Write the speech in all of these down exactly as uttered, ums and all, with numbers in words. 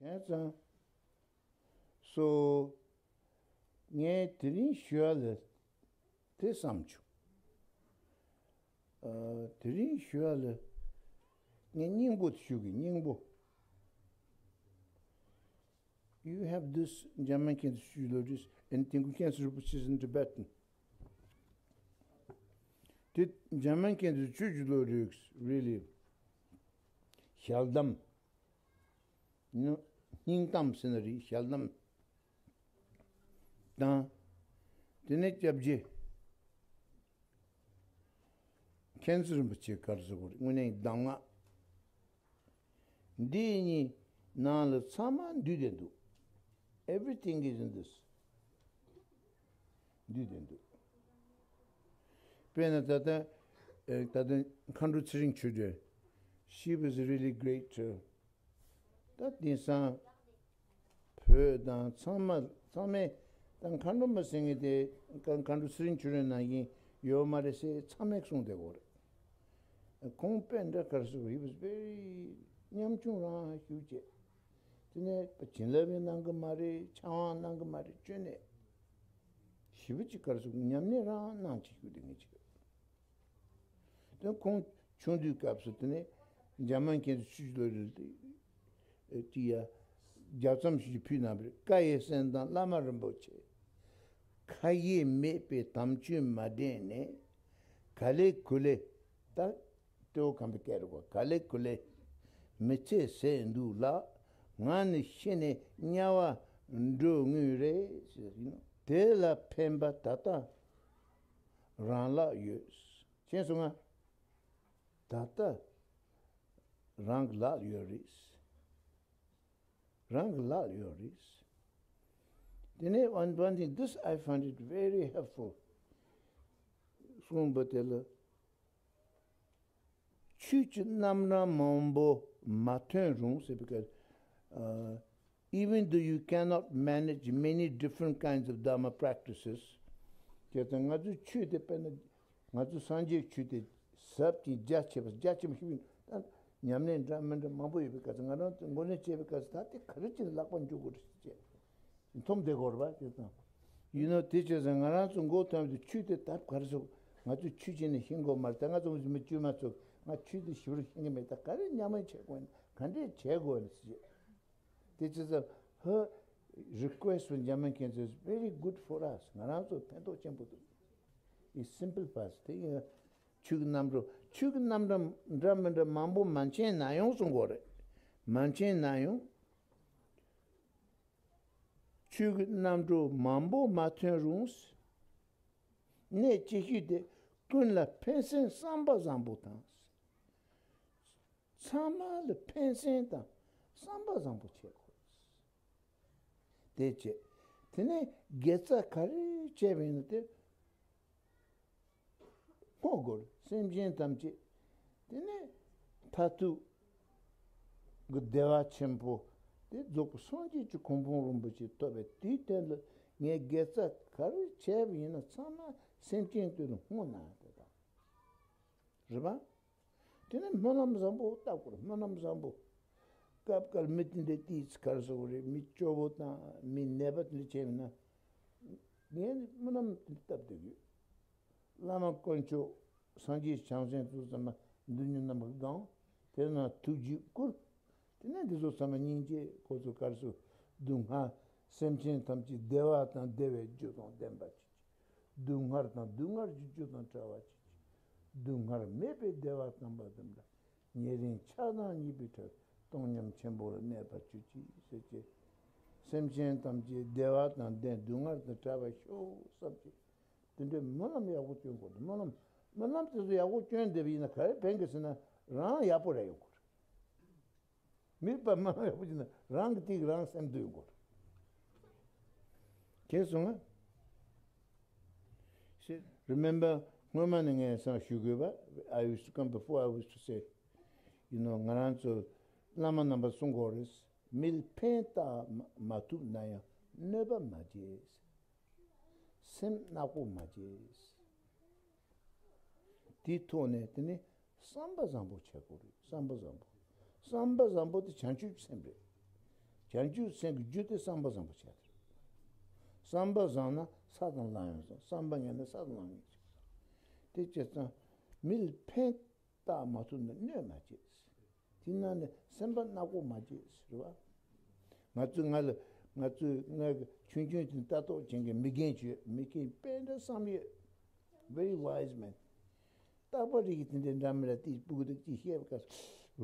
བྱས་ཙང་། སོ། ངས་དེ་རིང་ཞུ་ཡ་ལ་དེ་བསམ་བྱུང་། ཨ། དེ་རིང་ཞུ་ཡ་ལ་ངས་སྙིང་པོ་དེ་ཞུ་གི། སྙིང་པོ། You have this German cancer, and Tenku Khyentse Rinpoche is in Tibetan. དེ་འཇར་མན་མཁན་དེ་ཆོས་ཀྱི་བློ་རིགས། Really. ཞལ་གདམས། ནི་སྙིང་གཏམ་ཟེར་ན་རེད། ཞལ་གདམས་དང་། དེ་ནས་སྐྱབས་རྗེ་མཁན་ཟུར་རིན་པོ་ཆེ་ག་རེ་ཟེར་དགོས་རེད། དངོས་གནས་གདམས་ངག་འདི་གཉིས་ནང་ལ་ཚང་མ་འདུས་ཏེ་འདུག Everything is in this. འདུས་ཏེ་འདུག་དཔེར་ན་ད་ལྟ། ཨེ། ད་ལྟ་མཁའ་འགྲོ་ཚེ་རིང་ཆོས་སྒྲོན། She was really great. ད་དེང་སང་བོད་དང་ཚང་མ་ཚང་མས་ད་མཁའ་འགྲོ་མ་ཟེར་མཁན་དེ་མཁའ་མཁའ་འགྲོ་ཚེ་རིང་ཆོས་སྒྲོན་ནང་བཞིན་ཡོད་མ་རེད་ཟེར་ཚང་མས་གསུངས་བསྡད་ཡོད་རེད། ཁོང་དཔེ་འདྲ་ག་རེ་ཟེར། He was very ཉམ་ཆུང་རང་ཞེ་པོ་བྱས། དེ་ནས་བྱིན་རླབས་ཡང་གནང་གི་མ་རེད། ཕྱག་དབང་གནང་གི་མ་རེད། ཅོ་ནེ་ཞེ་པོ་ཅིག་ག་རེ་ཟེར། ཉམས་ལེན་རང་གནང་བྱེད་ཤུགས་དེ་ངེས་ཅིག་དེ་ཁོང་ཆུང་དུས་སྐབས་སུ་དེ་ནས་འཇར་མན་མཁན་ཚོ་ཆུ་ལོ་རེ་ཏི་ཡ་རྒྱབ་རྩོམ་ཞིག་ཕུལ་གནང་བ་རེད། ཀ་ཡེ་སེམས་དང་བླ་མ་རིན་པོ་ཆེ། ཁ་ཡེ་མེད་པའི་དམ་ཆོས་མ་འདྲེས་ནས། ག་ལེ་གུ་ལེ། ད་སྤྲེའུ་ཁམས་པའི་སྐད་རེད་གོ། ག་ལེ་གུ་ལེ་མི་ཚེ་ཟད་འདུག་ལགས། ང་ནི་ཤི་ནས་དམྱལ་བ་འགྲོ་དངོས་རེད་ཟེར་ཡིན་ནོ། དེ་ལ་ཕན་པ་ད་ལྟ་རང་ལག་ཡོད། མཁྱེན་སོང་ང་། ད་ལྟ་རང་གི་ལག་ཡོད་རེད། རང་གི་ལག་ཡོད་རེད། དེ་ནས་one, one thing, this I find it very helpful. གསུངས་པ་དེ་ལ། ཆོས་ཀྱི་རྣམ་གྲངས་མང་པོ་མ་ཐོན་རུང་ཟེར་བའི་སྐད། ཨ། Even though you cannot manage many different kinds of Dharma practices, དེ་ལྟར་ང་ཚོའི་ཆོས་དེ། དཔེར་ན་ང་ཚོའི་སངས་རྒྱས་ཆོས་དེ་ཟབ་ཅིང་རྒྱ་ཆེ་བ། རྒྱ་ཆེན་པོ་ཞིག་ཡིན། ད་ཉམས་ལེན་འདྲ་མི་འདྲ་མང་པོ་ཡོད་པའི་སྐབས་སུ། ང་རང་ཚོ་འགོ་ནས་བྱས་པའི་སྐབས་སུ། ད་དེ་ག་རེ་བྱས་ནས་ལག་པ་འཇུ་དགོས་རེད་ཅེས་འཐོམ་བསྡད་ཀྱི་ཡོད་རེད་པ། དེ་དང་། ཡིན་ནོ། དེ་བྱས་ཙང་ང་རང་ཚོ་མགོ་ཐོན་པའི་ཆོས་དེ་ད་ག་རེ་ཟེར། ང་ཚོས་ཆོས་བྱས་ནས་ཤེས་དགོས་མ་རེད། ད་ང་ཚོ་མི་དཀྱུས་མ་ཚོ། ང་ཆོས་དེ་ཞིབ་རུ་ཤེས་ཀྱི་མེད། ད་ག་རེ་ཉམས་ལེན་བྱེད་དགོས་ན། ག་འདྲས་བྱེད་དགོས་ན་ཟེར། དེ་བྱས་ཙང་her request for German cancer is very good for us. ང་རང་ཚོ་ཕན་ཐོགས་ཆེན་པོ་འདུག It simplifies. དེ་ཡིན་ན་ཆོས་ཀྱི་རྣམ་གྲངས། ཆོས་ཀྱི་རྣམ་གྲངས་འདྲ་མི་འདྲ་མང་པོ་མ་མཁྱེན་ན་ཡང་གསུང་དགོས་རེད། མ་མཁྱེན་ན་ཡང་། ཆོས་ཀྱི་རྣམ་གྲངས་མང་པོ་མ་ཐོན་རུང་། གནད་ཆེ་ཤོས་དེ་ཀུན་ལ་ཕན་སེམས་བསམ་པ་བཟང་པོ་དང་། ཚང་མ་ལ་ཕན་སེམས་དང་བསམ་པ་བཟང་པོ་བྱེད་དགོས། དེ་བྱས། དེ་ནས་དགེ་རྩ་ག་རེ་བྱས་པ་ཡིན་ན་དེ་བསྔོ་དགོས། སེམས་ཅན་ཐམས་ཅད་དེ་ནས་མཐར་ཐུག་གི་བདེ་བ་ཆེན་པོ་དེ་རྫོགས་པའི་སངས་རྒྱས་ཀྱི་གོ་འཕང་རིན་པོ་ཆེ་ཐོབ་པའི་དེའི་དོན་ལ་ངས་དགེ་རྩ་ག་རེ་བྱས་པ་ཡིན་ན་ཚང་མ་སེམས་ཅན་དེ་ལ་བསྔོ་གནང་དེ་དང་། རེད་པ། དེ་ནས་སྨོན་ལམ་བཟང་པོ་བཏབ་དགོས་རེད། སྨོན་ལམ་བཟང་པོ། སྐབས་འགའ་མི་དེ་འདྲའི་ཏིས་ག་རེ་ཟེར་དགོས་རེད། མི་སྐྱོ་བོ་དང་མི་ནད་པ་དེ་འདྲ་བྱས་ན། ངས་ནི་སྨོན་ལམ་དེ་འདྲ་བཏབ་བསྡད་ཡོད། བླ་མ་དཀོན་མཆོག་སངས་རྒྱས་བྱང་སེམས་ཚོ་ཚང་མ་མདུན་ནས་རྣམ་པར་སྒང་། དེ་ན་ཐུགས་རྗེ་བསྐུལ། དེ་ནས་འདི་ཚོ་ཚང་མ་སྙིང་རྗེ། ཁོ་ཚོ་ག་རེ་ཟེར། སྡུག་བསྔལ། སེམས་ཅན་ཐམས་ཅད་བདེ་བ་དང་བདེ་བའི་རྒྱུ་དང་ལྡན་པ་བྱེད་ཅིག་སྡུག་བསྔལ་དང་སྡུག་བསྔལ་གྱི་རྒྱུ་དང་བྲལ་བ་བྱེད་ཅིག་སྡུག་བསྔལ་མེད་པའི་བདེ་བ་དམ་པ་དེ་འདྲ། ཉེ་རིང་ཆགས་སྡང་གཉིས་པའི་བྲལ། སྟོང་ཉམས་ཆེན་པོ་ལ་གནས་པར་གྱུར་ཅིག་ཟེར་གྱི། སེམས་ཅན་ཐམས་ཅད་བདེ་བ་དང་ལྡན། སྡུག་བསྔལ་དང་བྲལ་བར་ཤོག་བསམ་གྱི། དེ་འདྲའི་སྨོན་ལམ་ཡག་པོ་སྐྱོན་དགོས་འདུག་སྨོན་ལམ། སྨོན་ལམ་དེ་ཚོ་ཡག་པོ་སྐྱོན་བསྡད་པ་ཡིན་ན་ག་རེ་ཕན་གི་ཟེར་ན། རང་ཡག་པོ་རེ་ཡོང་གི་རེད། མིད་པ་སྨོན་ལམ་ཡག་པོ་བྱས་ན་རང་གི་ཏིག་རང་སེམས་སྡུག་ཡོང་གི་རེད། གལ་སོང་ང་། See, remember, སྔོན་མ་ནས་ངས་སང་ཞུ་དགོས་པ། I used to come before, I used to say, you know, ང་རང་ཚོ་བླ་མ་རྣམ་པ་གསུང་གི་ཡོད་རེད། མི་ལ་ཕན་བཏགས་མ་མ་ཐུབ་ན་ཡང་གནོད་པ་མ་བྱེད། སེམས་ནག་པོ་མ་བྱེད། དེའི་ཐོག་ནས་དེ་ནི་བསམ་པ་བཟང་པོ་བྱེད་དགོས་རེད། བསམ་པ་བཟང་པོ། བསམ་པ་བཟང་པོ་དེ་བྱང་ཆུབ་སེམས་རེད། བྱང་ཆུབ་སེམས་ཀྱི་རྒྱུ་དེ་བསམ་པ་བཟང་པོ་བྱས་ཏེ། བསམ་པ་བཟང་ན་ས་དང་ལམ་ཡང་བཟང་། བསམ་པ་ངན་ན་ས་དང་ལམ་ཡང་བཟང་། དེ་བྱས་ཙང་མི་ལ་ཕན་བཏགས་མ་ཐུབ་ན་གནོད་མ་བྱེད། དེ་ན་ནི་སེམས་པ་ནག་པོ་མ་བྱེད་ཟེར་བ། ང་ཚོས་ང་ལ་ང་ཚོས་ང་གི་ཆུང་ཆུང་དེ་ལྟ་རྟོག་བྱེད་མཁན་མི་རྒན་བྱོས། མི་རྒན་དཔེ་འདྲ་བསམ་ཡོད། Very wise man. རྟག་པར་རིགས་ཀྱི་དེ་འདྲའི་འདྲ་མི་འདྲ་དེའི་སྤུ་གུ་དེ་ཅིག་བཤད་པ་ག་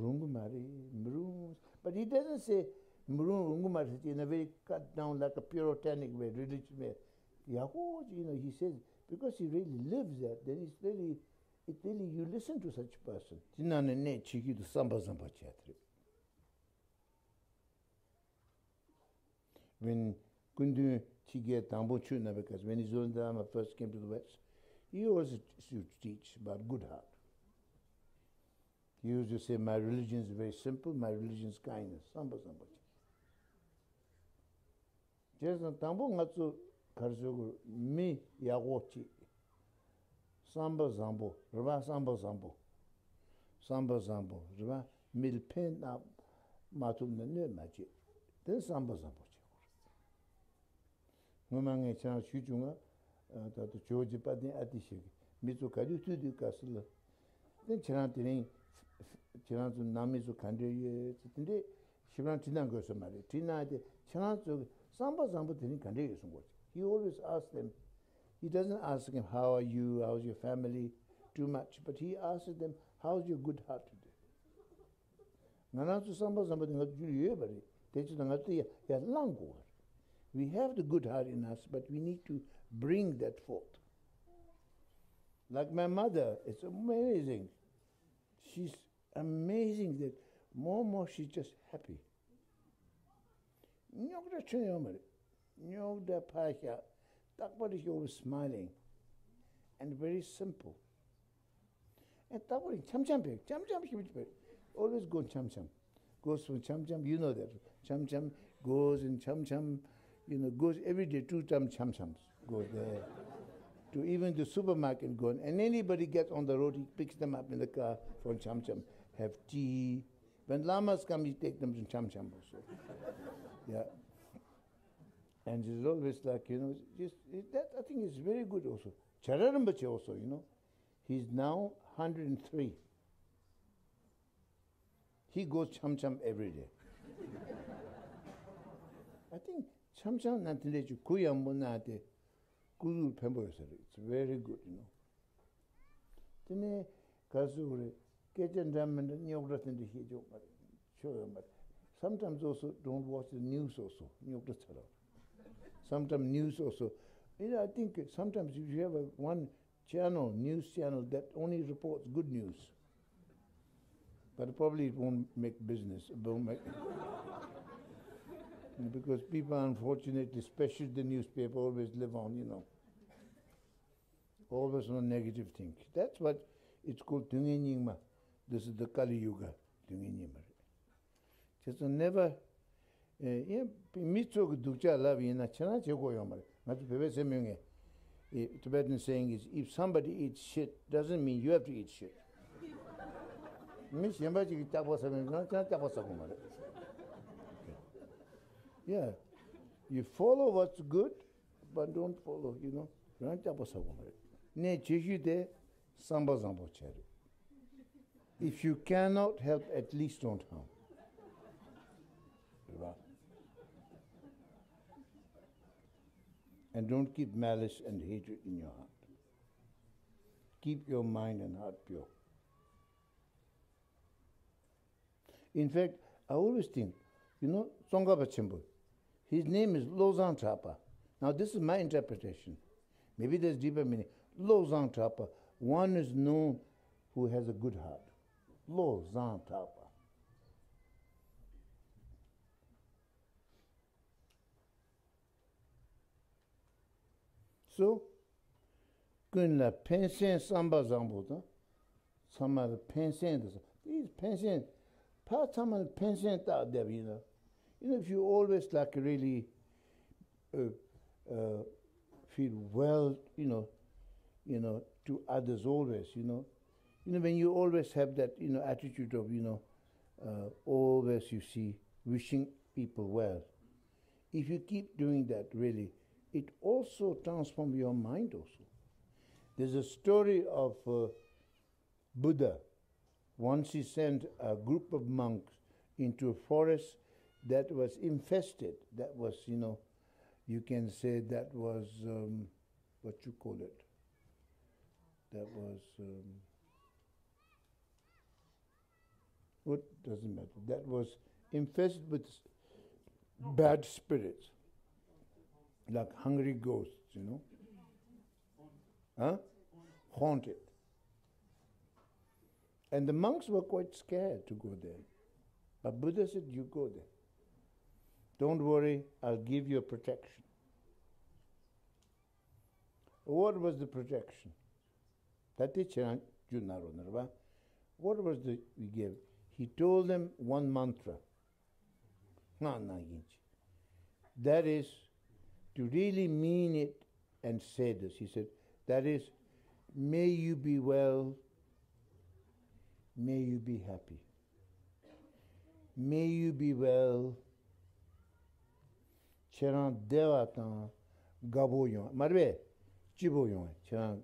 རུང་གི་མ་རེད། མི་རུང་། But he doesn't say མི་རུང་རུང་གི་མ་རེད་in a very cut down, like a puritanic way, religious way. ཡག་པོ་ཅིག you know, he says, because he really lives that, then it's really, it really, you listen to such a person. དེ་ནང་ནས་གནད་ཆེ་ཤོས་དེ་བསམ་པ་བཟང་པོ་བྱས་ཏེ་རེད། When སྐུ་མདུན་ཕྱི་རྒྱལ་དང་པོ་ཆོས་གནང་བའི་སྐབས། When his Holiness Dalai Lama first came to the West, he always used to teach about good heart. He used to say, "My religion is very simple, my religion is kindness." བསམ་པ་བཟང་པོ་བྱས། བྱས་ཙང་དང་པོ་ང་ཚོ་ག་རེ་ཟེར་དགོས། མི་ཡག་པོ་གཅིག་བསམ་པ་བཟང་པོ་རེད་པ། བསམ་པ་བཟང་པོ། བསམ་པ་བཟང་པོ་རེད་པ། མི་ལ་ཕན་བཏགས་མ་ཐུབ་ན་གནོད་མ་བྱེད། དེ་བསམ་པ་བཟང་པོ་བྱེད་དགོས་རེད། སྔོན་མ་ངས་ཁྱེད་རང་ཞུས་བྱུང་ང་། ད་ལྟ་ཇོ་བོ་རྗེ་དཔལ་ལྡན་ཨ་ཏི་ཤ་གིས་མི་ཚོ་ག་དུས་ཐུག་དུས་སྐབས་སུ་ལ། དེ་ཁྱེད་རང་དེ་རིང་ཁྱེད་རང་ཚོ་ནང་མི་ཚོ་ག་འདྲས་ཡོད་ཚེ་དེ་འདྲས་ཞིབ་རང་དྲི་གནང་དགོས་ས་མ་རེད། དྲི་གནང་དེ་ཁྱེད་རང་ཚོ་གི་བསམ་པ་བཟང་པོ་དེ་རིང་ག་འདྲས་ཡོད་གསུང་དགོས། He always asks them, he doesn't ask him, "How are you? How's your family?" too much, but he asks them, "How's your good heart today?" ང་རང་ཚོ་བསམ་པ་བཟང་པོ་དེ་ང་ཚོ་རྒྱུད་ཡོད་པ་རེད། དེ་ཕྱིར་ང་ཚོ་ཡར་ཡར་བསླང་དགོས་པ་རེད། We have the good heart in us, but we need to bring that forth. Like my mother, it's amazing. She's amazing that more and more she's just happy. རྙོག་དྲ་ཁྱོན་ཡོད་མ་རེད། རྙོག་དྲ་ཕར་བཞག་རྟག་པར་she always smiling and very simple. And རྟག་པར་འཆམ་འཆམ་བྱེད། འཆམ་འཆམ་ཞིབ་ཞིབ་བྱེད། Always go འཆམ་འཆམ། Goes for འཆམ་འཆམ, you know that. འཆམ་འཆམ goes in འཆམ་འཆམ, you know, goes every day two time འཆམ་འཆམ goes there. To even the supermarket go, and anybody gets on the road, he picks them up in the car for འཆམ་འཆམ, have tea. When lamas come, he take them to འཆམ་འཆམ also. Yeah. And she's always like, you know, just, that I think is very good also. Chara Rinpoche also, you know, he's now hundred and three. He goes འཆམ་འཆམ every day. I think འཆམ་འཆམ་ན་དེ་འདྲས་ཀྱི་གུ་ཡངས་པོ་གནང་སྟེ་སྐུ་གཟུགས་ཕན་པོ་ཡོད་ས་རེད། It's very good, you know. དེ་ནས་ག་རེ་ཟེར་དགོས་རེད། སྐད་ཆ་འདྲ་མི་འདྲ་རྙོག་དྲ་དེ་འདྲ་བཤད་ཆོག་མ་རེད། ཆོག་ཡོད་མ་རེད། Sometimes also don't watch the news also. རྙོག་དྲ་ཚ་ར། Sometimes news also. You know, I think sometimes if you have a one channel, news channel that only reports good news. But probably it won't make business, it won't make because people, unfortunately, especially the newspaper, always live on, you know, always on negative thing. That's what it's called དུས་ངན་སྙིགས་མ། This is the Kali Yuga. དུས་ངན་སྙིགས་མ་རེད། བྱས་ཙང་never, ཨེ། ཡིན། མི་ཚོ་གི་སྡུག་ཅག་ལབ་ཡིན་ན་ཁྱེད་རང་བྱེད་དགོས་ཡོད་མ་རེད། ང་ཚོ་བོད་པའི་སེམས་ཡོད་ངེས། ཨེ། Tibetan saying is, "If somebody eats shit, doesn't mean you have to eat shit." མི་གཞན་པ་ཅིག་གིས་སྐྱག་པ་ཟ་མཁན་ཁྱེད་རང་སྐྱག་པ་ཟ་དགོས་མ་རེད། Yeah, you follow what's good, but don't follow, you know, རང་སྐྱག་པ་ཟ་དགོས་མ་རེད། གནད་ཆེ་ཤོས་དེ་བསམ་པ་བཟང་པོ་བྱས་རེད། If you cannot help, at least don't harm. རེད་པ། And don't keep malice and hatred in your heart. Keep your mind and heart pure. In fact, I always think, you know, Tsongkhapa Chenpo, his name is Lobzang Trapa. Now, this is my interpretation. Maybe there's deeper meaning. Lobzang Trapa, one is known who has a good heart. Lobzang Trapa. So, ཀུན་ལ་ཕན་སེམས་བསམ་པ་བཟང་པོ་དང་། ཚང་མ་ལ་ཕན་སེམས་དང་། དེ་ཕན་སེམས། ཕར་ཚང་མ་ལ་ཕན་སེམས་བཏགས་བསྡད་པ་ཡིན་ན། You know, if you always like really, uh, uh, feel well, you know, you know, to others always, you know. You know, when you always have that, you know, attitude of, you know, uh, always, you see, wishing people well. If you keep doing that, really, it also transforms your mind also. There's a story of uh, Buddha. Once he sent a group of monks into a forest that was infested. That was, you know, you can say that was, um, what you call it? That was, um, what doesn't matter. That was infested with bad spirits, like hungry ghosts, you know. Huh? Haunted. And the monks were quite scared to go there. But Buddha said, "You go there. Don't worry, I'll give you a protection." What was the protection? That is What was the he gave? He told them one mantra. སྔགས་ནང་བཞིན་གྱི། That is, to really mean it and say this, he said, that is, may you be well, may you be happy. May you be well. ཁྱེད་རང་བདེ་བ་དང་དགའ་པོ་ཡོང་། མ་རེད་པས། སྐྱིད་པོ་ཡོང་། ཁྱེད་རང་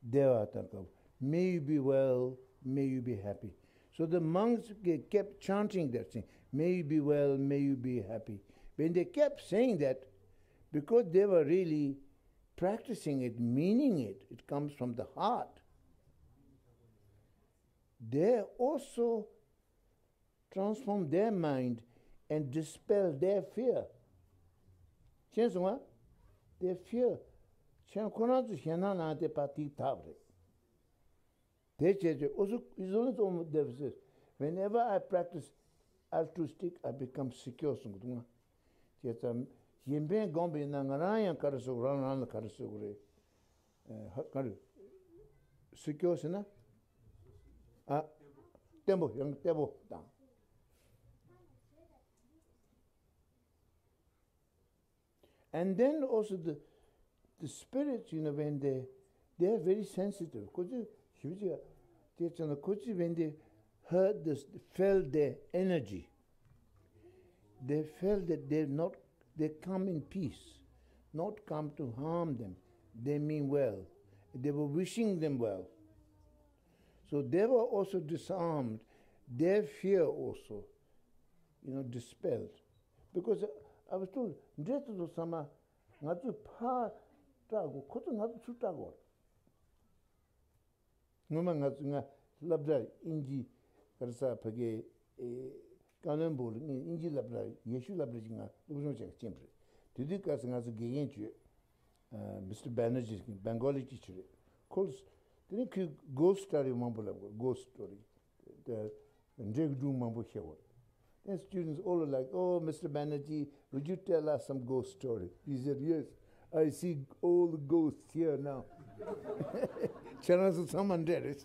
བདེ་བ་དང་དགའ་པོ། May you be well, may you be happy. So the monks ke- kept chanting that thing. May you be well, may you be happy. When they kept saying that, because they were really practicing it, meaning it, it comes from the heart. They also transform their mind and dispel their fear. མཁྱེན་སོང་ང་། Their fear. ཁྱེད་ཁོ་རང་ཚོ་ཞེད་སྣང་ལངས་ཏེ་ཕར་ཐིག་ཐག་རེད། དེ་བྱས་ཏེ་ཨོ་སུ་ཨི་ཟོ་ནི་ཙོ་མོ་དེ་བཟོས། Whenever I practice altruistic, I become secure གསུང་གི་འདུག་ང་། བྱས་ཙང་གཞན་ཕན་སྒོམ་པ་ཡིན་ན་ང་རང་ཡང་ག་རེ་བཟོ་དགོས། རང་རང་ལ་ག་རེ་བཟོ་དགོས་རེད། ཨ་ཧ་ག་རེ། secure ཟེར་ན། ཨ། བརྟན་པོ་ཡང་བརྟན་པོ་དང་། And then also the, the spirits, you know, when they, they are very sensitive. ཁོ་ཚོས་ཞིབ་ཅིག་དེ་ཚོ་ན་ཁོ་ཚོས་when they heard this, felt their energy, they felt that they not, they come in peace, not come to harm them. They mean well. They were wishing them well. So they were also disarmed. Their fear also, you know, dispelled. Because I was told, འདྲེ་དེ་ཚོ་ཚང་མ་ང་ཚོས་ཕར་སྐྲག་དགོས། ཁོ་ཚོས་ང་ཚོ་ཚུར་སྐྲག་དགོས། སྔོན་མ་ང་ཚོ་ང་སློབ་གྲྭ་དབྱིན་ཇི་ག་རེ་ཟེར་ཕ་གི་ཨེ་ཀ་ལོན་སྦུག་ལ་ངས་དབྱིན་ཇི་སློབ་གྲྭ་ཡེ་ཤུ་སློབ་གྲྭ་ཅིག་ང་སློབ་སྦྱོང་བྱེད་ཀྱི་ཕྱིན་པ་རེད། དེ་དུས་སྐབས་སུ་ང་ཚོ་དགེ་རྒན་བྱོས། ཨ་མི་སི་ཊར་བེ་ནར་ཇི་ཟེར་མཁན་བེང་གོ་ལི་ཅིག་བྱོས་རེད། ཁོ་དེ་ནས་ཁོས་ghost story མང་པོ་ལབ་དགོས། ghost story. དེ་འདྲེ་གི་སྒྲུང་མང་པོ་བཤད་དགོས། Then students all are like, "Oh, Mister Banerjee, would you tell us some ghost story?" He said, "Yes, I see all the ghosts here now." ཁྱེད་རང་ཚོ་ཚང་མ་འདྲེ་རེད།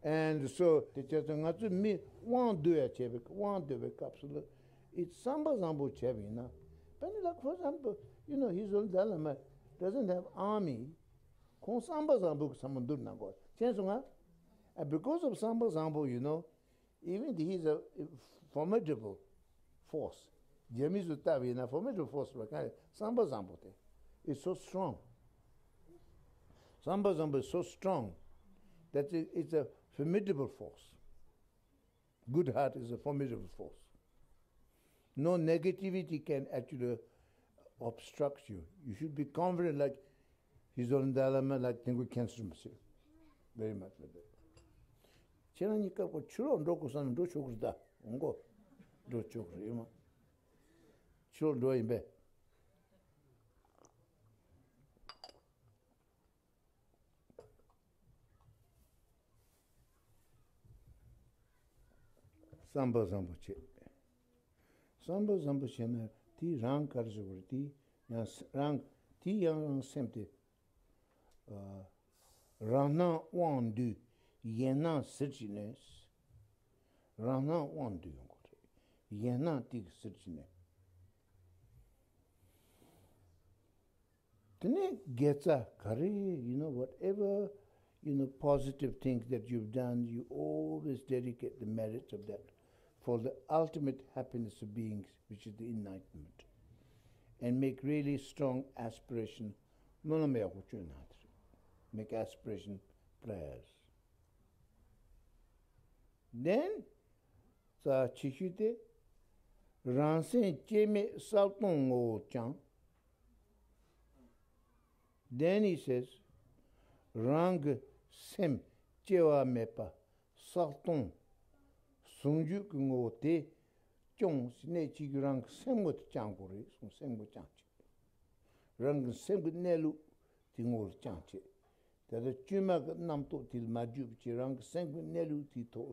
And so དེ་བྱས་ཙང་ང་ཚོས་མི་དབང་སྡུད་ཡ་བྱས་པའི་དབང་སྡུད་པའི་སྐབས་སུ་ལ་ཨི་བསམ་པ་བཟང་པོ་བྱས་པ་ཡིན་ན། དཔེར་ན་like, for example, you know, His Holiness Dalai Lama doesn't have army. ཁོང་བསམ་པ་བཟང་པོ་གི་བསམ་པ་འདུག་ན་གོ། མཁྱེན་སོང་ང་། And because of བསམ་པ་བཟང་པོ, you know, even he is a formidable force. རྒྱ་མི་ཚོས་བལྟས་པ་ཡིན་ན་formidable force བ་ག་རེ། བསམ་པ་བཟང་པོ་དེ། It's so strong. བསམ་པ་བཟང་པོ is so strong that it- it's a formidable force. Good heart is a formidable force. No negativity can actually obstruct you. You should be confident like His Holiness Dalai Lama, like Tengu Khyentse Rinpoche. Very much like that. ཁྱེད་རང་གཉིས་ཀ་ཁོ་ཕྱི་ལོགས་འགྲོ་དགོས་བསམ་ན་འགྲོ་ཆོག་གི་རེད་ད། འོང་གོ། འགྲོ་ཆོག་གི་རེད་ཨེ་མ། ཕྱི་ལོགས་འགྲོ་ཡིན་པས། བསམ་པ་བཟང་པོ་བྱེད། བསམ་པ་བཟང་པོ་བྱས་ན་དེ་རང་ག་རེ་ཟེར་དགོས་རེད། དེ་ཡང་ས- རང་དེ་ཡང་རང་སེམས་དེ། ཨ། རང་སྣང་དབང་འདུས་གཞན་སྣང་ཟེར་གྱི་ནས། རང་སྣང་དབང་འདུས་ཡོང་དགོས་རེད། གཞན་སྣང་དེ་གི་ཟེར་གྱི་ནས། དེ་ནས་དགེ་རྩ་ག་རེ། you know, whatever, you know, positive things that you've done, you always dedicate the merits of that for the ultimate happiness of beings, which is the enlightenment, and make really strong aspiration. སྨོན་ལམ་ཡག་པོ་བཅོས་གནང་དེ་རེད། Make aspiration prayers. Then རྩ་ཆེ་ཤོས་དེ། རང་སེམས་སྐྱེ་མེད་གསལ་སྟོང་ངོ་བོ་བསྐྱང་། Then he says, རང་གི་སེམས་སྐྱེ་བ་མེད་པ་གསལ་སྟོང་ཟུང་འཇུག་གི་ངོ་བོ་དེ་སྐྱོང་ཟེར་ནས་ཅིག་རང་གི་སེམས་ངོ་དེ་བསྐྱང་དགོས་རེད་གསུངས། སེམས་ངོ་བསྐྱང་བྱེད། རང་གི་སེམས་ཀྱི་གནས་ལུགས་དེ་ངོ་བོར་བསྐྱང་བྱེད། དེ་ལྟར་བཅོས་མ་གི་རྣམ་རྟོག་དེ་ལ་མ་འཇུག་བྱེད། རང་གི་སེམས་ཀྱི་གནས་ལུགས་དེའི་ཐོག་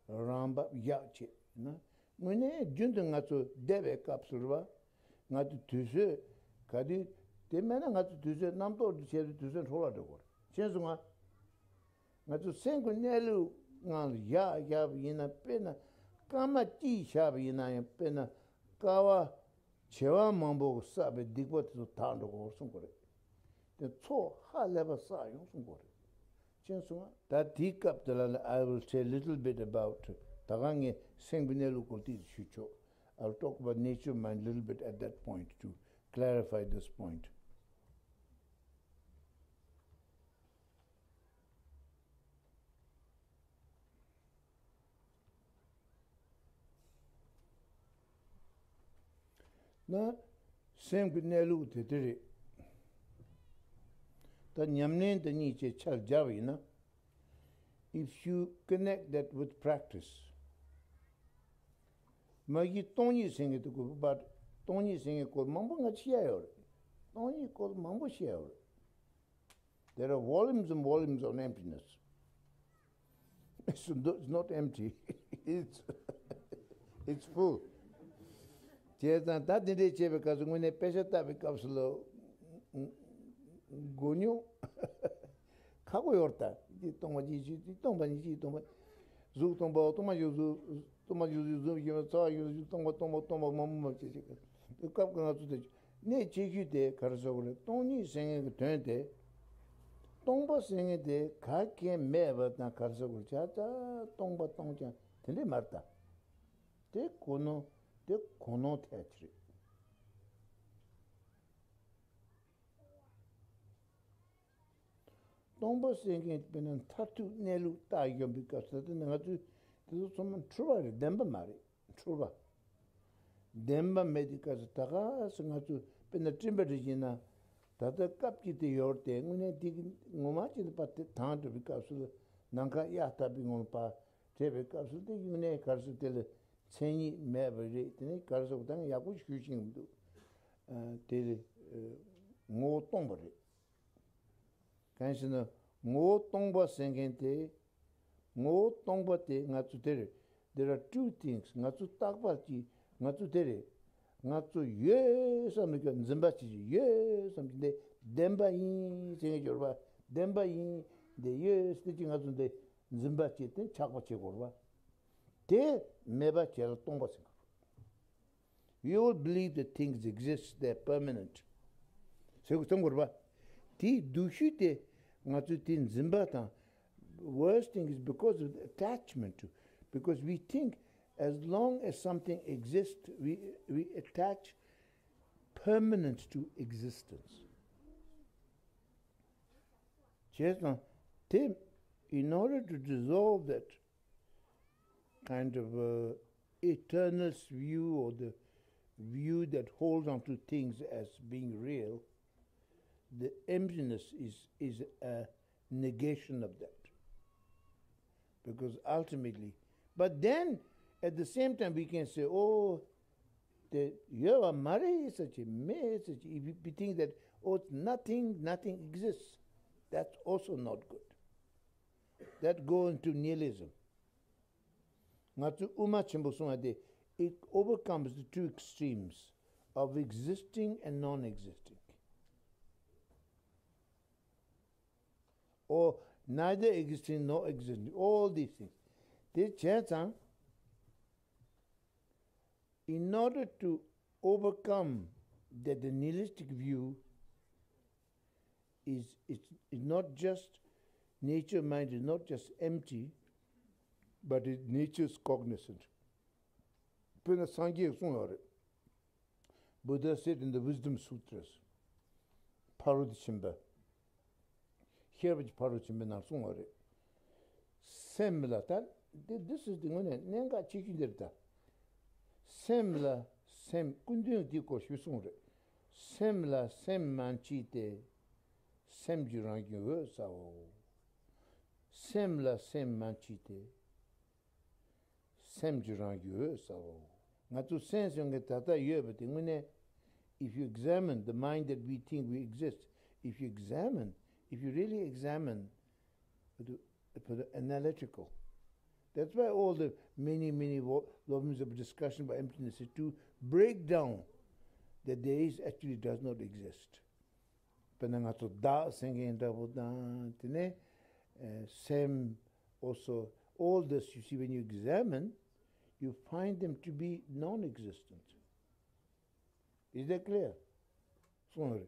རང་བབས་བཞག་བྱེད་ན། དངོས་གནས་རྒྱུན་དུ་ང་ཚོ་བསྡད་པའི་སྐབས་སུ་རེད་བ། ང་ཚོ་དུས་ཚོད་ག་དུས་དེ་མེད་ན་ང་ཚོ་དུས་ཚོད་རྣམ་རྟོག་ཏུ་བྱས་ཏེ་དུས་ཚོད་འཕྲོ་བརླག་འགྲོ་གི་རེད། མཁྱེན་སོང་ང་། ང་ཚོ་སེམས་ཀྱི་གནས་ལུགས་ངང་ལ་བཞག་བཞག་པ་ཡིན་ན། དཔེར་ན་སྐར་མ་གཅིག་བཞག་པ་ཡིན་ན་ཡང་། དཔེར་ན་སྐར་བ་བྱེ་བ་མང་པོ་གིས་བསགས་པའི་སྡིག་པ་དེ་ཚོ་དག་འགྲོ་གི་རེད་གསུང་གི་རེད། དེ་ཚོགས་ཧ་ལས་པ་བསགས་ཡོང་གསུང་གི་རེད། མཁྱེན་སོང་ང་། ད་དེའི་སྐབས་དེ་ལ་ལ། I will say little bit about, ད་ག་ངས་སེམས་ཀྱི་གནས་ལུགས་སྐོར་ཏོག་ཙམ་ཞུ་ཆོག I'll talk about nature mind little bit at that point to clarify this point. ན། སེམས་ཀྱི་གནས་ལུགས་དེ་དེ་རེད། ད་ཉམས་ལེན་དེ་གཉིས་ཀྱི་ཆ་སྦྱར་བ་ཡིན་ན། If you connect that with practice, མ་གཞི་སྟོང་ཉིད་ཟེར་མཁན་དེ་དགོས་པ། སྟོང་ཉིད་ཟེར་མཁན་སྐོར་མང་པོ་ང་ཚོས་བཤད་ཡོད་རེད། སྟོང་ཉིད་སྐོར་མང་པོ་བཤད་ཡོད་རེད། There are volumes and volumes on emptiness. It's not empty. It's, it's full. བྱས་ཙང་ད་འདི་འདྲས་བྱས་པའི་སྐབས་སུ་དངོས་གནས་དཔེ་ཆ་ལྟ་བའི་སྐབས་སུ་ལ་མགོ་རྙོག་ཁག་པོ་ཡོད་རེད། ད་འདི་སྟོང་པ་གཅིག་གཅིག་འདི་སྟོང་པ་གཉིས་གཅིག་སྟོང་པ། གཟུགས་སྟོང་པ་སྟོང་པ་ཞིག་གཟུགས། སྟོང་པ་ཞིག་གཟུགས་ཞིག་ཚོར་བ་ཞིག་གཟུགས། སྟོང་པ་སྟོང་པ་སྟོང་པ་མང་པོ་མང་པོ་བྱས་བྱས། སྐབས་ཀྱི་ང་ཚོ་དེ་གནད་ཆེ་ཤོས་དེ་ག་རེ་ཟེར་དགོས་རེད། སྟོང་ཉིད་ཟེར་མཁན་གྱི་དོན་དེ། སྟོང་པ་ཟེར་མཁན་དེ་ག་གེ་མེད་པ་དང་ག་རེ་ཟེར་དགོས་རེད། ཆ་ཚང་སྟོང་པ་སྟོང་རྐྱང་དེ་འདྲས་མ་རེད་ད། དེ་གོ་ནོར། དེ་གོ་ནོར་ཐལ་གྱི་རེད། སྟོང་པ་ཟེར་མཁན་དཔེར་ན་མཐར་ཐུག་གནས་ལུགས་བཏགས་ཡོང་པའི་སྐབས་སུ། ད་ལྟ་ནི་ང་ཚོས་དེ་ཚོ་ཚང་མ་འཁྲུལ་པ་རེད། བདེན་པ་མ་རེད། འཁྲུལ་པ། བདེན་པ་མེད་དུས་སྐབས་སུ་ད་ག་སེ་ང་ཚོས་དཔེར་ན་སྤྲིན་པ་རེ་བཞིན་ན། ད་ལྟ་སྐབས་ཀྱི་དེ་ཡོད་དེ། དངོས་གནས་དེ་གི་ངོ་མ་ཅི་ནས་པ་དེ་དྭངས་འགྲོ་བའི་སྐབས་སུ། ནམ་མཁའ་གཡའ་དག་པའི་ངང་ལ་ཕར་བྲེས་པའི་སྐབས་སུ། དེ་དངོས་གནས་ག་རེ་ཟེར། དེ་ལ་མཚན་ཉིད་མེད་པ་རེད། དེ་ནས་ག་རེ་ཟེར། ད་ཡག་པོ་ཞུ་ཤེས་ཀྱི་མི་འདུག་ཨ། དེ་ལ་ཨ་ངོ་བོ་སྟོང་པ་རེད། གང་ཞེ་ན། ངོ་བོ་སྟོང་པ་ཟེར་མཁན་དེ། ངོ་བོ་སྟོང་པ་དེ་ང་ཚོ་དེ་རེད། There are two things. ང་ཚོ་རྟག་པ་གཅིག་ང་ཚོ་དེ་རེད། ང་ཚོ་ཡོད་བསམ་པའི་སྐབས། འཛིན་པ་གཅིག་ཡོད་བསམ་གྱི་འདི་བདེན་པ་ཡིན་ཟེར་མཁན་ཡོད་རེད་པ། བདེན་པ་ཡིན། འདི་ཡོད་ཟེར་གྱི་ང་ཚོ་འདི་འཛིན་པ་བྱས་ཏེ་ཆགས་པ་བྱེད་དགོས་རེད་པ། དེ་མེད་པ་བྱས་ལ་སྟོང་པ་ཟེར་དགོས། We all believe that things exist, they're permanent. ཟེར་དགོས་བསམ་དགོས་རེད་པ། དེའི་སྡུག་ཤོས་དེ་ང་ཚོས་དེ་འཛིན་པ་དང་། Worst thing is because of the attachment to, because we think as long as something exists, we, we attach permanent to existence. བྱས་ཙང་དེ། In order to dissolve that kind of uh, eternalist view, or the view that holds on to things as being real, the emptiness is, is a negation of that. Because ultimately, but then at the same time we can say, oh, དེ་ཡོད་པ་མ་རེད་ཟེར་གྱི། མེད་ཟེར་གྱི། If we think that, oh, nothing, nothing exists, that's also not good. That go into nihilism. ང་ཚོས་དབུ་མ་ཆེན་པོ་གསུང་བ་དེ། It overcomes the two extremes of existing and non-existing, or neither existing nor existing, all these things. དེ་བྱས་ཙང་། In order to overcome that, the nihilistic view is, it's, it's not just, nature mind is not just empty, but it, nature is cognizant. དཔེར་ན་སངས་རྒྱས་གསུངས་ཡོད་རེད། Buddha said in the Wisdom Sutras, ཕ་རོལ་ཏུ་ཕྱིན་པ། ཤེས་རབ་ཀྱི་ཕ་རོལ་ཏུ་ཕྱིན་པའི་ནང་གསུངས་པ་རེད། སེམས་ལ་ད། འདི་འདི་སུ་འདི་དངོས་གནས་གནད་འགག་ཆེ་ཤོས་འདི་རེད་ད། སེམས་ལ་སེམས་ཀུན་དོན་འདི་སྐོར་ཞུས་གསུངས་རེད། སེམས་ལ་སེམས་མ་མཆིས་ཏེ། སེམས་ཀྱིས་རང་གི་འོད་གསལ་བའོ། སེམས་ལ་སེམས་མ་མཆིས་ཏེ། སེམས་ཀྱིས་རང་གི་འོད་གསལ་བའོ། ང་ཚོ་སེམས་ཟེར་མཁན་ད་ལྟ་ཡོད་པ་དེ་དངོས་གནས། If you examine the mind that we think we exist, if you examine, if you really examine, put it analytical. That's why all the many, many vo- volumes of discussion about emptiness is to break down that there is actually does not exist. དཔེར་ན་ང་ཚོ་བདག་ཟེར་མཁན་འདྲ་པོ་དང་དེ་ནས་ཨེ་སེམས། Also, all this, you see, when you examine, you find them to be non-existent. Is that clear? གསུངས་རེད།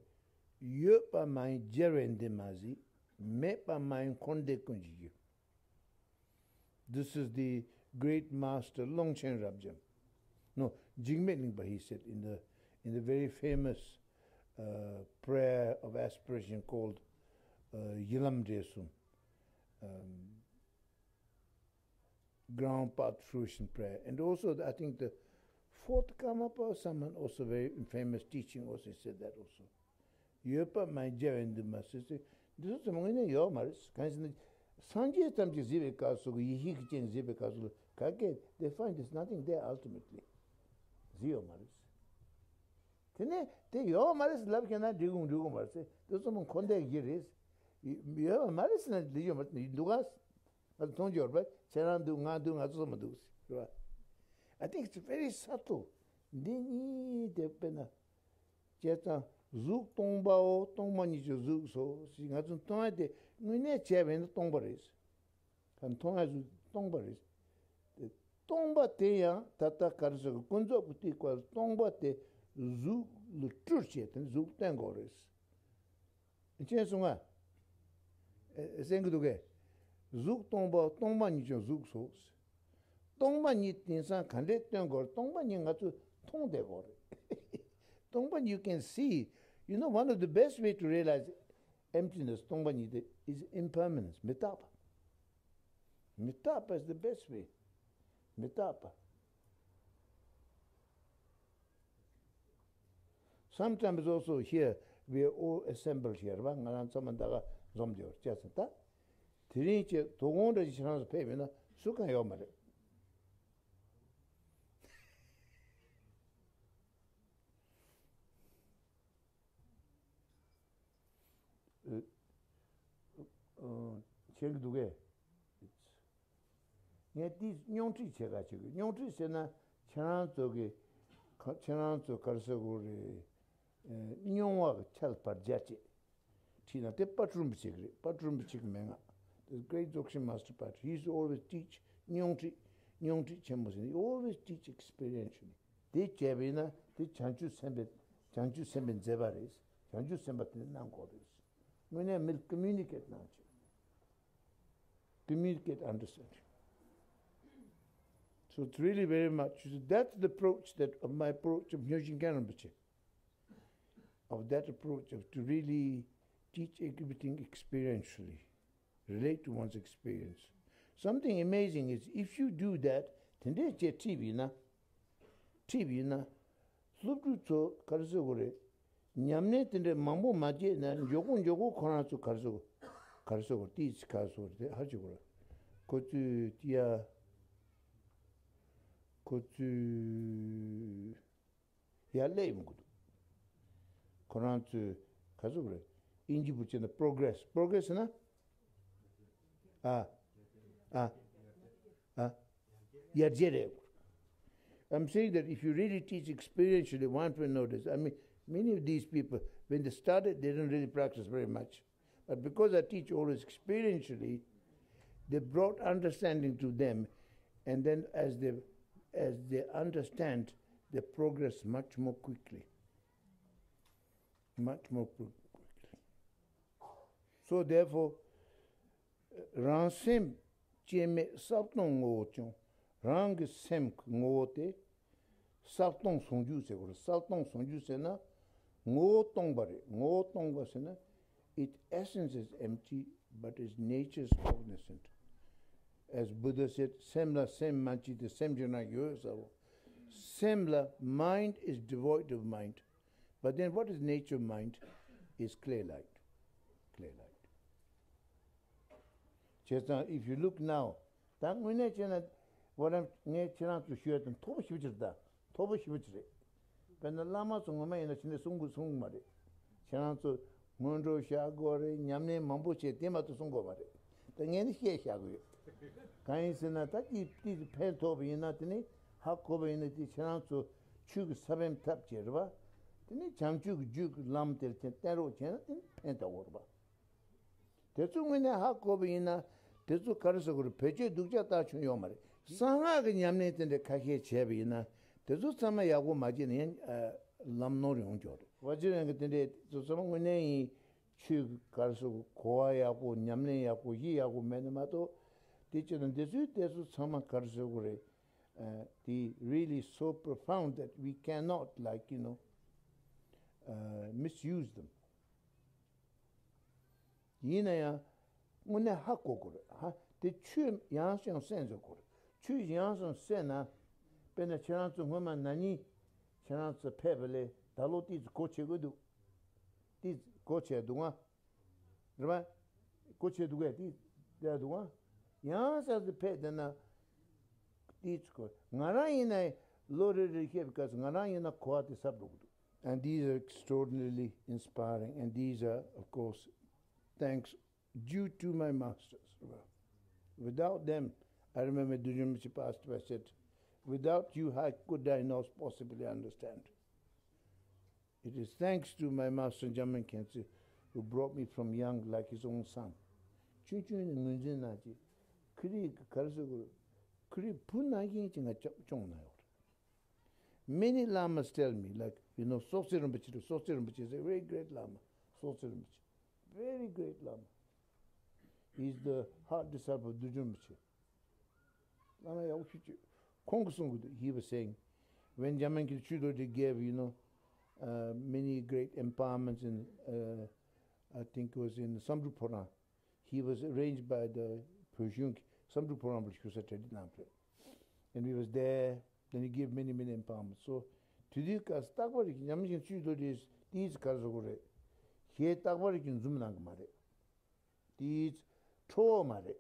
ཡོད་པ་མ་ཡིན་རྒྱལ་བའི་འདུན་མ་གཟིགས། མེད་པ་མ་ཡིན་འཁོར་འདས་ཀུན་གྱི་རྒྱུ། This is the great master ཀློང་ཆེན་རབ་འབྱམས། No, འཇིགས་མེད་གླིང་པ, he said in the, in the very famous uh, prayer of aspiration called uh, ཡི་ལམ་འབྲས་གསུམ། Um, Ground Path Fruition Prayer. And also, I think the fourth Karmapa, someone also very famous teaching also said that also. ཡོད་པ་མ་ཡིན་རྒྱལ་བའི་འདུན་མ་གཟིགས་ཟེར། འདི་ཚོ་ཚང་མ་དངོས་གནས་ཡོད་མ་རེད། གང་ཡིན་ཟེར་ན། སངས་རྒྱས་ཙམ་གྱིས་གཟིགས་པའི་སྐབས་སུ་གི་ཡེ་ཤེས་ཀྱི་སྤྱན་གཟིགས་པའི་སྐབས་སུ་ག་གེ་they find there's nothing there ultimately. གཟིགས་ཡོད་མ་རེད། དེ་ནས་དེ་ཡོད་མ་རེད་ཟེར་ལབ་མཁན་ན་འགྲིག་གི་འགྲིག་གི་མ་རེད་ཟེར། དེ་ཚོ་མ་འཁོར་འདས་ཀྱི་རེད། ཡོད་མ་རེད་ཟེར་ན་འགྲིག་ཡོད་མ་རེད། འདུག་ག་ང་ཚོ་མཐོང་རྒྱུ་ཡོད་པ། ཁྱེད་རང་འདུག་ང་འདུག་ང་ཚོ་ཚང་མ་འདུག་རེད་པ། I think it's very subtle. འདི་གཉིས་དེ་དཔེར་ན། བྱས་ཙང་གཟུགས་སྟོང་པའོ། སྟོང་པ་ཉིད་ཀྱང་གཟུགས་སོ་ཞེས་ང་ཚོས་མཐོང་ཡ་དེ་དངོས་གནས་བྱས་པ་ཡིན་ན་སྟོང་པ་རེད། ད་མཐོང་ཡ་གཟུགས་སྟོང་པ་རེད། དེ་སྟོང་པ་དེ་ཡང་ད་ལྟ་ག་རེ་ཟེར་དགོས། ཀུན་རྫོབ་ཀྱི་དུས་སྐབས་སྟོང་པ་དེ་གཟུགས་ལ་སྤྲུལ་བྱས་དེ་ནི་གཟུགས་སྟོན་དགོས་རེད། མཁྱེན་སོང་ང་། ཨེ་གསན་གྱི་འདུག་གས། གཟུགས་སྟོང་པ། སྟོང་པ་ཉིད་ཀྱང་གཟུགས་སོ། སྟོང་པ་ཉིད་དེང་སང་ག་འདྲས་སྟོན་དགོས་རེད། སྟོང་པ་ཉིད་ང་ཚོས་མཐོང་བསྡད་དགོས་རེད། སྟོང་པ་ཉིད། You can see, you know, one of the best way to realize emptiness, སྟོང་པ་ཉིད་དེ is impermanence, མི་རྟག་པ། མི་རྟག་པ is the best way. མི་རྟག་པ། Sometimes also here, we are all assembled here, རེད་པ། ང་རང་ཚང་མ་ད་ག་འཛོམས་བསྡད་ཡོད་རེད་བྱས་ཙང་། ད་དེ་རིང་ཁྱེད་དོ་དགོང་འདྲ་ཞིག་ཁྱེད་རང་ཚོ་ཕེབས་ཡོད་ན་སུ་གང་ཡོད་མ་རེད། ཨ། ཨ། མཁྱེན་གྱི་འདུག་གས། ངས་དེ་སྙོང་ཁྲིད་བྱེད་ག་བྱེད་དགོས། སྙོང་ཁྲིད་ཟེར་ན་ཁྱེད་རང་ཚོ་གི་ཁ། ཁྱེད་རང་ཚོ་ག་རེ་ཟེར་དགོས་རེད། ཨ། མྱོང་བ་གི་ཁྱད་པར་རྒྱ་བྱེད། ཁྲིད་ན་དེ་དཔལ་སྤྲུལ་རིན་པོ་ཆེ་གི་རེད། དཔལ་སྤྲུལ་རིན་པོ་ཆེ་གི་མན་ངག། The great Dzogchen Master Patrick, he used to always teach སྙོང་ཁྲིད། སྙོང་ཁྲིད་ཆེན་པོ་ཟེར་ནས། He always teach experientially. དེ་བྱས་པ་ཡིན་ན་དེ་བྱང་ཆུབ་སེམས་དཔའི། བྱང་ཆུབ་སེམས་དཔའི་མཛད་པ་རེད། བྱང་ཆུབ་སེམས་དཔའ་དེ་གནང་དགོས་རེད། དངོས་གནས་མི་ལ་communicate གནང་བྱེད། Communicate understanding. So it's really very much, that's the approach that of my approach of Myoho Shinken Rinpoche. Of that approach of to really teach everything experientially, relate to one's experience. Something amazing is if you do that, དེ་འདྲས་བྱས་ཁྲིད་པ་ཡིན་ན། ཁྲིད་པ་ཡིན་ན། སློབ་ཕྲུག་ཚོ་ག་རེ་ཟེར་དགོས་རེད། ཉམས་ལེན་དེ་འདྲ་མང་པོ་མ་བྱས་ན་མགྱོགས་པོ་མགྱོགས་པོ་ཁོ་རང་ཚོ་ག་རེ་ཟེར་དགོས། ག་རེ་ཟེར་དགོས་རེད། ཏིས་ག་རེ་ཟེར་དགོས་རེད། དེ་ཧ་ཅང་དགོས་རེད། ཁོ་ཚོས་ཏི་ཡ། ཁོ་ཚོས་ཡར་སླེབས་ཡོང་གི་འདུག་ཁོ་རང་ཚོས་ག་ཟེར་དགོས་རེད། དབྱིན་ཇི་བོད་སྐད་ནང་progress, progress ཟེར་ན། ཨ། ཨ། ཨ། ཡར་རྒྱས་རེད། I'm saying that if you really teach experientially, one will notice. I mean, many of these people, when they started, they didn't really practice very much. But because I teach always experientially, they brought understanding to them. And then as they, as they understand, they progress much more quickly. Much more quickly. So therefore, རང་སེམས་སྐྱེ་མེད་ས་སྟོང་ངོ་བོ་ཀྱང་། རང་གི་སེམས་ཀྱི་ངོ་བོ་སྟེ། གསལ་སྟོང་ཟུང་འཇུག་ཟེར་དགོས་རེད། གསལ་སྟོང་ཟུང་འཇུག་ཟེར་ན་ངོ་བོ་སྟོང་པ་རེད། ངོ་བོ་སྟོང་པ་ཟེར་ན། Its essence is empty, but its nature is cognizant. As Buddha said, སེམས་ལ་སེམས་མ་མཆིས་ཏེ། སེམས་ཅན་ན་ཡོད་ཟེར་བ། སེམས་ལ། Mind is devoid of mind. But then what is nature of mind? Is clear light. Clear light. བྱས་ཙང་if you look now, ད་དངོས་གནས་བྱས་ན། what I'm ངས་ཁྱེད་རང་ཚོ་ཞུ་ཡ་དང་མཐོ་པོ་ཞེ་པོ་ཅིག་རེད། ད་མཐོ་པོ་ཞེ་པོ་ཅིག་རེད། དཔེར་ན་བླ་མ་ཚོ་ངོ་མ་ཡིན་ན་ཕྱི་ནས་གསུང་དགོས་གསུང་གི་མ་རེད། ཁྱེད་རང་ཚོ་སྔོན་འགྲོ་བཞག་དགོས་རེད། ཉམས་ལེན་མང་པོ་བྱས་དེ་མ་གཏོགས་གསུང་དགོས་མ་རེད། ད་ངས་ནི་བཤད་བཞག་གི་ཡོད། གང་ཡིན་ཟེར་ན། ད་ཅིག་ཏིག་ཙི་ཕན་ཐོགས་པ་ཡིན་ན། དེ་ནི་ཧ་གོ་བ་ཡིན་ན། དེ་ཁྱེད་རང་ཚོ་ཆོས་ཀྱི་ས་བོན་ཐབས་བྱས་རེད་པ། དེ་ནི་བྱང་ཆུབ་ཀྱི་རྒྱུད་ཀྱི་ལམ་དེར་བསྟན་རོགས་བྱས་ན་དེ་ནི་ཕན་ཐོགས་ཀྱི་རེད་པ། དེ་ཚོ་དངོས་གནས་ཧ་གོ་བ་ཡིན་ན། དེ་ཚོ་ག་རེ་ཟེར་དགོས་རེད། བེད་སྤྱོད་སྡུག་ཅག་ལྟ་བྱུང་ཡོད་མ་རེད། གསང་སྔགས་ཀྱི་ཉམས་ལེན་དེ་འདྲ་ཁ་ཤས་བྱས་པ་ཡིན་ན། དེ་ཚོ་ཚང་མ་ཡག་པོ་མ་བྱས་ན་ཡང་ཨ་ལམ་ནོར་ཡོང་གི་ཡོད་རེད། ཝ་ཇི་རན་གྱི་དེ་འདྲའི་དེ་ཚོ་ཚང་མ་དངོས་གནས་ཡིན། ཆོས་ཀྱི་ག་རེ་ཟེར་དགོས། གོ་བ་ཡག་པོ། ཉམས་ལེན་ཡག་པོ། གཞི་ཡག་པོ་མེད་ན་མ་གཏོགས། དེ་བྱས་ན་འདི་ཚོའི་དེ་ཚོ་ཚང་མ་ག་རེ་ཟེར་དགོས་རེད། ཨ་དེ་really so profound that we cannot, like, you know, uh, misuse them. ཡིན་ན་ཡང་དངོས་གནས་ཧ་གོ་དགོས་རེད། ཧ། དེ་ཆོས་ཡང་ཡང་སེམས་ཟེར་དགོས་རེད། ཆོས་ཡང་སེམས་ཟེར་ན། དཔེར་ན་ཁྱེད་རང་ཚོ་སྔོན་མ་ན་ནིང་ཁྱེད་རང་ཚོ་ཕེབས་པ་ལས་ད་ལོ་ཏིག་ཙི་གོ་ཆོད་ཀྱི་འདུག་ཏིག་ཙི་གོ་ཆོད་འདུག་ཨ། རེད་པ། གོ་ཆོད་འདུག་གས། ཏིག་ཙི་འདུག་ཨ། ཡང་སེམས་ཕེབས་བསྡད་ན། ཏིག་ཙི་གོ། ང་རང་ཡིན་ན་ལོ་རེ་རེ་བཤད་པའི་སྐབས་སུ་ང་རང་ཡིན་ན་གོ་བ་དེ་ཟབ་འགྲོ་གི་འདུག And these are extraordinarily inspiring, and these are, of course, thanks due to my masters. Without them, I remember Dudjom Rinpoche passed away, said, "Without you, how could I not possibly understand?" It is thanks to my master Jamin Khyentse, who brought me from young like his own son. ཆུང་ཆུང་ནས་ངོས་འཛིན་གནང་བྱས། ཁོ་རང་གིས་ག་རེ་ཟེར་དགོས། ཁོ་རང་བུ་ནང་བཞིན་གྱི་ང་སྐྱོང་གནང་ཡོད་རེད། Many lamas tell me, like, you know, Sokse Rinpoche, Sokse Rinpoche is a very great lama. Sokse Rinpoche, very great lama. He is the heart disciple of Dudjom Rinpoche. བླ་མ་ཡག་པོ་ཞེ་པོ་ཅིག་ཁོང་གིས་གསུང་གི་འདུག He was saying, when Jamin Khyentse Chudro gave, you know, uh, many great empowerments in, uh, I think it was in Samdrup Phoran. He was arranged by the Phoshun, Samdrup Phoran བར་ཞུ་ས་གྲ་སྒྲིག་གནང་བ་རེད། And he was there. Then he gave many, many empowerments. So དེ་དུས་སྐབས་སུ་རྟག་པར་ཉམས་ཞིང་བཅུད་དོ་རེད། ཏིས་ག་རེ་ཟེར་དགོས་རེད། ཞེས་རྟག་པར་གྱི་འཛུམ་གནང་གི་མ་རེད། ཏིས་ཁྲོ་བོ་མ་རེད།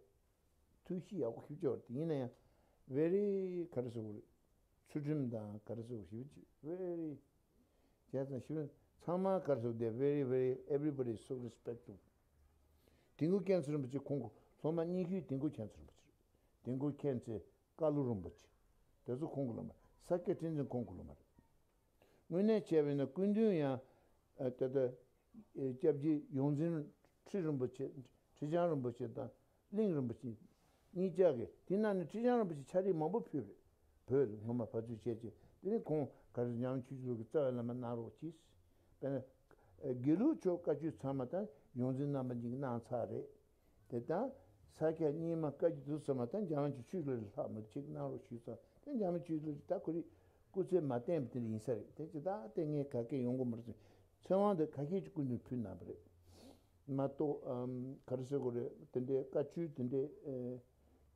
ཐུགས་གཤིས་ཡག་པོ་ཞེ་པོ་ཅིག་ཡོད་རེད། དེ་ཡིན་ན་ཡང་very ག་རེ་ཟེར་དགོས་རེད། ཚུལ་ཁྲིམས་དང་ག་རེ་ཟེར་དགོས་ཞེ་པོ་ཅིག་very བྱས་ཙང་ཞེ་པོ་ཚང་མ་ག་རེ་ཟེར་དགོས། They very, very, everybody is so respectful. དིལ་མགོ་མཁྱེན་བརྩེ་རིན་པོ་ཆེ་ཁོང་གི་སློབ་མ་རྙིང་ཤོས་དིལ་མགོ་མཁྱེན་བརྩེ་རིན་པོ་ཆེ་རེད། དིལ་མགོ་མཁྱེན་བརྩེ། བཀའ་བློན་རིན་པོ་ཆེ། དེ་ཚོ་ཁོང་གི་སློབ་མ། ས་སྐྱ་ཁྲི་འཛིན་ཁོང་གི་སློབ་མ་རེད། དངོས་གནས་བྱས་པ་ཡིན་ན་སྐུ་མདུན་ཡང་ཨ་ད་ལྟ་ཨེ་སྐྱབས་རྗེ་ཡོངས་འཛིན་ཁྲི་རིན་པོ་ཆེ། ཁྲི་བྱང་རིན་པོ་ཆེ་དང་གླིང་རིན་པོ་ཆེ་གཉིས་ཆ་གིས། དེ་ནང་ནས་ཁྲི་བྱང་རིན་པོ་ཆེ་ཕྱག་བྲིས་མང་པོ་ཕུལ་རེད། བོད་ལ་སྔོན་མ་ཕར་ཚུར་བྱས་བྱས། དེ་ནས་ཁོང་ག་རེ་ཉམས་ཆུང་ཆུང་གི་རྩ་བའི་བླ་མ་གནང་རོགས་གྱིས། དཔེར་ན་དགེ་ལུགས་ཕྱོགས་བཀའ་ཆོས་ཚང་མ་ད་ཡོངས་འཛིན་རྣམ་པ་གཉིས་ཀྱིས་གནང་ཚར་རེད། དེ་དང་ས་སྐྱ་རྙིང་མ་བཀའ་བརྒྱུད་དེ་ཚོ་ཚང་མ་ད་འཇམ་དབྱངས་ཀྱི་ཆོས་ལུགས་ལ་ལྷག་མི་ཅིག་གནང་རོགས་ཞུས་ཙང་། དེ་འཇམ་དབྱངས་ཆོས་ལུགས་ཀྱི་ད་ཁོ་རའི་སྐུ་ཚེ་མ་བརྟན་པ་དེ་འདྲ་ཡིན་ས་རེད། དེ་ཅི་ད་དེ་ངས་ག་གེ་ཡོང་གི་མ་རེད། ཚེ་དབང་དེ་ཁ་ཤས་ཀྱིས་སྐུ་མདུན་ཕུལ་གནང་བ་རེད་མ་གཏོགས། ཨམ་ག་རེ་ཟེར་དགོས་རེད། དེ་འདྲའི་བཀའ་ཆོས་དེ་འདྲའི་ཨེ་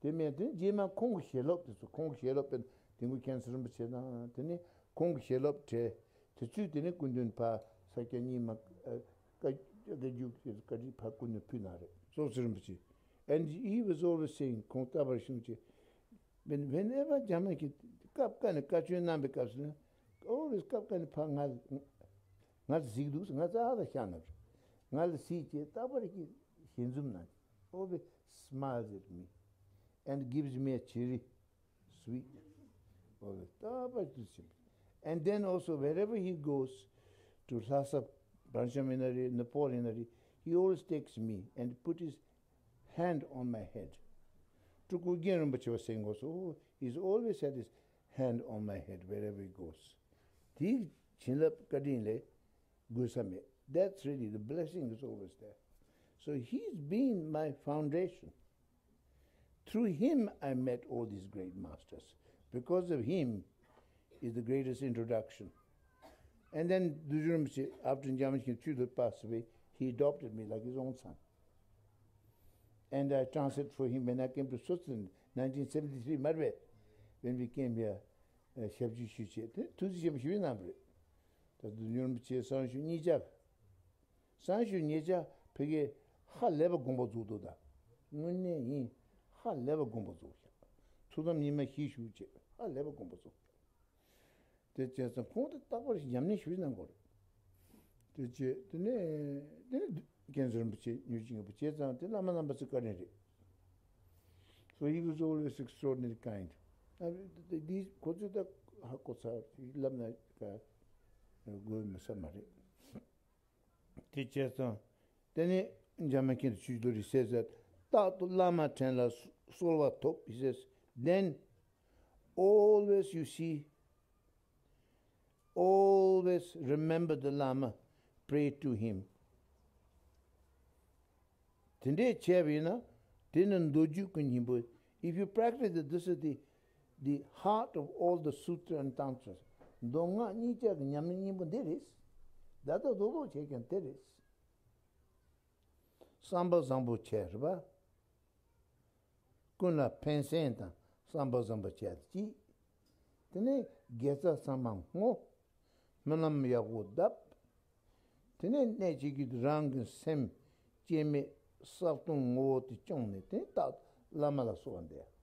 དེ་མེད། དེ་རྗེས་མ་ཁོང་གི་ཞལ་སློབ་དེ་ཚོ། ཁོང་གི་ཞལ་སློབ་དཔེར་ན་དིལ་མགོ་མཁྱེན་བརྩེ་རིན་པོ་ཆེ་དང་། དེ་ནས་ཁོང་གི་ཞལ་སློབ་གྲས་དེ་ཚོས་དེ་ནས་སྐུ་མདུན་ཕར་ས་སྐྱ་རྙིང་མ་ཨ་བཀའ་བཀའ་བརྒྱུད་ཀྱི་བཀའ་ཁྲིད་ཕར་སྐུ་མདུན་ཕུལ་གནང་རེད། སོགས་ཚེ་རིན་པོ་ཆེ། And he was always saying, ཁོང་རྟག་པར་གསུང་གི། When, whenever འཇམ་དབྱངས་ཀྱིས་སྐབས་འགའ་ནས་བཀའ་ཆོས་གནང་བའི་སྐབས་སུ་ནི། Always སྐབས་འགའ་ནས་ཕར་ང་ང་གཟིགས་འདུག་ང་རྩ་ལ་བཞག་ནས། ང་ལ་གཟིགས་བྱས་རྟག་པར་གྱི་ཞལ་འཛུམ་གནང་། Always smiles at me and gives me a cheery sweet. Always རྟག་པར་དུ་ཕྱིན། And then also wherever he goes, to Lhasa, Pancham ཡིན་ན་རེད། Nepal ཡིན་ན་རེད། He always takes me and put his hand on my head. སྤྲུལ་སྐུ་རྒན་རིན་པོ་ཆེ་བ་སེང་གོ་སོ། He's always had his hand on my head wherever he goes. དེའི་བྱིན་རླབས་བཀའ་དྲིན་ལས་དགོས་ས་མེད། That's really, the blessing is always there. So he's been my foundation. Through him I met all these great masters. Because of him, is the greatest introduction. And then Dudjom Rinpoche, after Jamakin Chudo passed away, he adopted me like his own son. And I translated for him when I came to Switzerland, nineteen seventy-three, Marbe, when we came here, uh, Shabji Shuche. Tuzi Shabji Nambre. That's the Dudjom Rinpoche, San Shu Nijab. སང་ཞོགས་ཉེ་ཆར་ཕ་གིར་ཧ་ལས་པ་དགོངས་པ་རྫོགས་འདུག་ད། དངོས་གནས་ཡིན། ཧ་ལས་པ་དགོངས་པ་རྫོགས་ཤག་ཐུགས་དམ་ཉི་མ་བཞི་བཞུགས་བྱས་ཧ་ལས་པ་དགོངས་པ་རྫོགས་ཤག་དེ་བྱས་ཙང་ཁོང་དེ་རྟག་པར་ཉམས་ལེན་ཞུ་གནང་དགོས་རེད། དེ་བྱས་དེ་ནས་དེ་ནས་མཁན་ཟུར་རིན་པོ་ཆེ་མྱུར་ཅིག་ངེས་པ་བྱས་ཙང་དེ་བླ་མ་རྣམ་པ་ཚོའི་བཀའ་དྲིན་རེད། So he was always extraordinary kind. ཨ་འདི་ཁོ་ཚོས་ད་ཧ་གོ་ཚར་ལབ་ན་དགོས་མི་ས་མ་རེད། དེ་བྱས་ཙང་། དེ་ནས་འཇམ་དཔལ་མཁྱེན་བརྩེ་ཆོས་རྒྱལ་རིགས་སད་ཟེར། རྟག་ཏུ་བླ་མ་དྲིན་ལ་གསོལ་བ་ཐོབ། He says, then always you see, always remember the Lama, pray to him. དེ་འདྲས་བྱས་པ་ཡིན་ན། དེ་ནི་མདོ་རྒྱུད་ཀྱི་སྙིང་པོ། If you practice this, this is the, the heart of all the sutra and tantras. མདོ་སྔགས་གཉིས་ཆ་གི་ཉམས་ལེན་སྙིང་པོ་འདི་རེད། ད་ལྟ་རྡོག་རྡོག་བྱས་ཀྱང་དེ་རེད། བསམ་པ་བཟང་པོ་བྱས་རེད་པ། ཀུན་ལ་ཕན་སེམས་དང་བསམ་པ་བཟང་པོ་བྱས་ཏེ་གཅིག་དེ་ནས་དགེ་རྩ་ཚང་མ་བསྔོ། སྨོན་ལམ་ཡག་པོ་གདབ། དེ་ནས་གནད་གཅིག་གི་རང་གི་སེམས་སྐྱེ་མེད་ས་སྟོང་ངོ་བོ་དེ་སྐྱོང་ནས་དེ་རྟག་བླ་མ་ལ་གསོལ་བ་འདེབས།